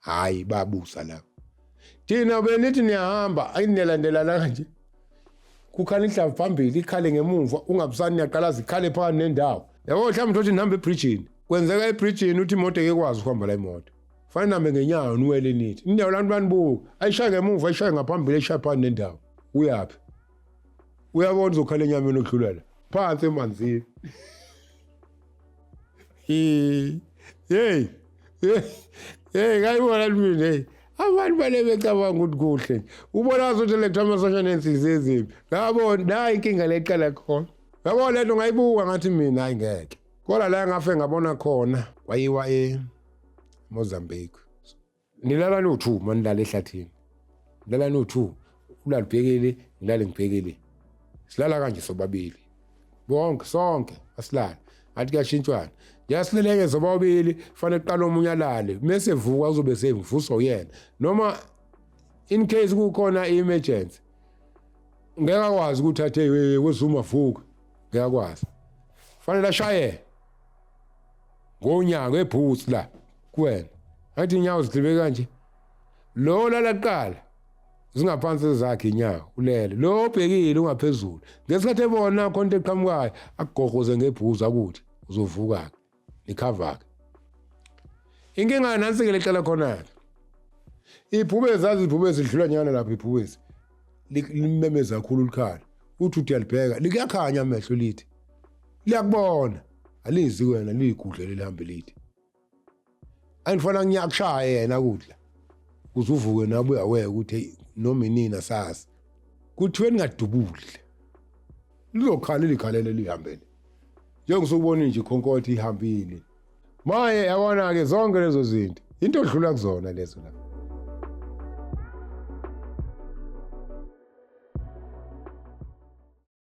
Hayi, babusa laba. Thina benithi niyahamba, ayinilandelana kanje. Kukhala inhlamvu phambili, ikhale ngemuva, ungabusani niyaqalaza ikhale phakathi nendawo. Yabo mhlawumbe uthi nihamba ebridgini. Kwenzeka ebridgini uthi imoto ngeke ikwazi ukuhamba la imoto. Fanele nihambe ngenyawo niwele nithi. Indawo lantu banibuka, ayishaye ngemuva, ayishaye ngaphambili, ayishaye phakathi nendawo. Uyaphi? Uyabona uzokhala enyameni okudlula la. Phansi emanzini. Hey, hey, hey, ngayibona mina hey. Abantu bale becabanga ukuthi kuhle. Ubona ukuthi letha amasosha nenhliziyo ezimbi. Ngabona la inkinga leqala khona. Yabo lento ngayibuka ngathi mina hayi ngeke. Kodwa la ngafe ngabona khona kwayiwa e Mozambique. Nilala no-2 manilala ehlathini. Nilala no-2 ulala ubhekile ngilale ngibhekile. Silala kanje sobabili. Bonke sonke asilala. Athi kuyashintshwana. Njengasileleke sobabili fanele kuqala omunye alale. Mese vuka uzobe sevuswa uyena. Noma in case kukhona i-emergency ngeke akwazi ukuthi athe wezuma vuka ngeke akwazi. Fanele ashaye ngonyawo ngeboots la kuwena athi inyawo zidlibe kanje lo lala kuqala zingaphansi zakhe inyawo ulele lo obhekile ungaphezulu ngesikhathi ebona khona into eqhamukayo akugogoze ngebhuzu akuthi uzovuka-ke nikhava-ke inkinga nansi-ke leqala khona-ke ibhubezi azi ibhubezi lidlula nyana lapho ibhubezi limemeza kakhulu likhala uthi uthi uyalibheka likuyakhanya amehlo lithi liyakubona alizi wena liyigudle lelihambe lithi andifana ngiyakushaya yena kudla kuze uvuke nawe uyawe ukuthi noma inini asazi kuthiwe ningadubuli lizokhala likhalele lihambele njengokusubona nje ikhonkotha ihambile maye yabona-ke zonke lezo zinto into odlula kuzona lezo la.